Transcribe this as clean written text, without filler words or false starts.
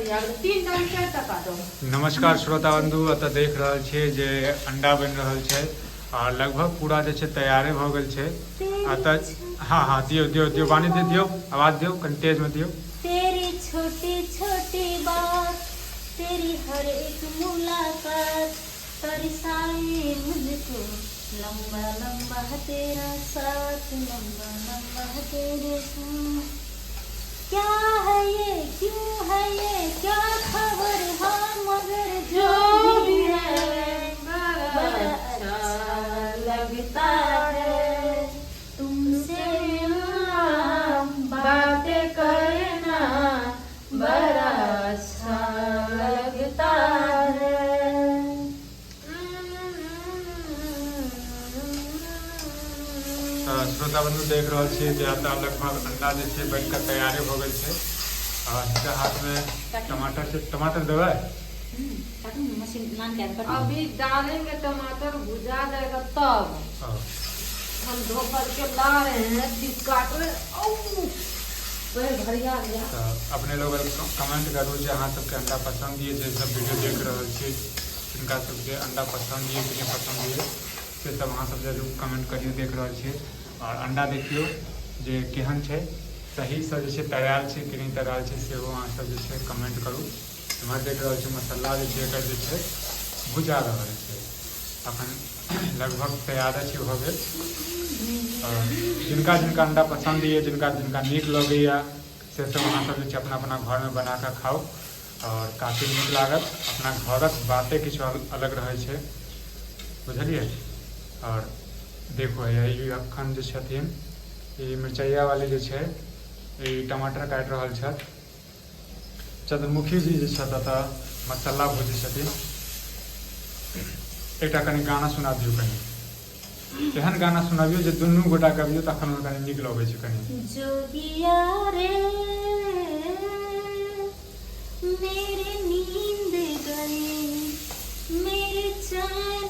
भए गेलै, 3 टा कि 4 टा काटब? नमस्कार श्रोता बंधु, एतऽ देख रहल छियै जे अंडा बनि रहल छै आओर लगभग पूरा जे छै तैयारे भऽ गेल छै। एतऽ हँ हँ, दियौ दियौ दियौ, वाणी दे दियौ, आवाज दियौ, कनि तेजमे दियौ। तेरी छोटी छोटी बात, तेरी हर एक मुलाकात तरसाए मुझको, लंबा लंबा तेरा साथ, लंबा लंबा तेरे साथ। क्या है ये, क्यों है ये, क्या खबर है, मगर जो भी है बड़ा अच्छा लगता है। तुमसे मिलना, बातें करना बड़ा अच्छा लगता है। तऽ श्रोता बंधु, देख रहल छियै जे एतऽ लगभग अंडा जे छै बनि कऽ तैयारे भऽ गेल छै आ हिनका हाथमे टमाटर छै। टमाटर देबै? काटू ने, मशीन लान के काटू। अभी डालेंगे टमाटर, भुजा जाएगा तब। हँ। हम धो करके ला रहे हैं, फिर काट रहे हैं। औ, पैर भरिया गया। तऽ अपने लोग कमेंट करू जे अहाँ सबके अंडा पसन्द ये। जे सब वीडियो देख रहल छी, तिनका सबके अंडा पसन्द ये कि नहि पसन्द ये, से सब अहाँ सब जरूर कमेंट करियौ। देख रहल छियै आओर अंडा देखियौ जे केहन छै, सहीसँ जे छै तैयार छै कि नहि तैयार छै, सेहो अहाँ सब जे छै कमेंट करू। एम्हर देख रहल छी मसाला जे छै एकर जे छै भुजा रहल छै। अखन लगभग तैयारे छै, भऽ गेल। आओर जिनका जिनका अंडा पसन्द यऽ, जिनका जिनका नीक लगैए, से सब अहाँ सब जे छै अपना अपना घरमे बना कऽ खाउ आओर काफी नीक लागत। अपना घरक बाते किछु अलग रहै छै, बुझलियै? आओर देखू, हैया ई अखन जे छथिन, ई मिरचैया वाली जे छै, ई टमाटर काटि रहल छथि। चंद्रमुखी जी जे छथि, एतऽ मसाला भुजै छथिन। एकटा कनि गाना सुना दियौ, कनि एहन गाना सुनाबियौ जे दुनू गोटा गबियौ, तखन ओ कनि नीक लगै छै कनि। जोगिया रे, मेरे नींद गई, मेरे चैन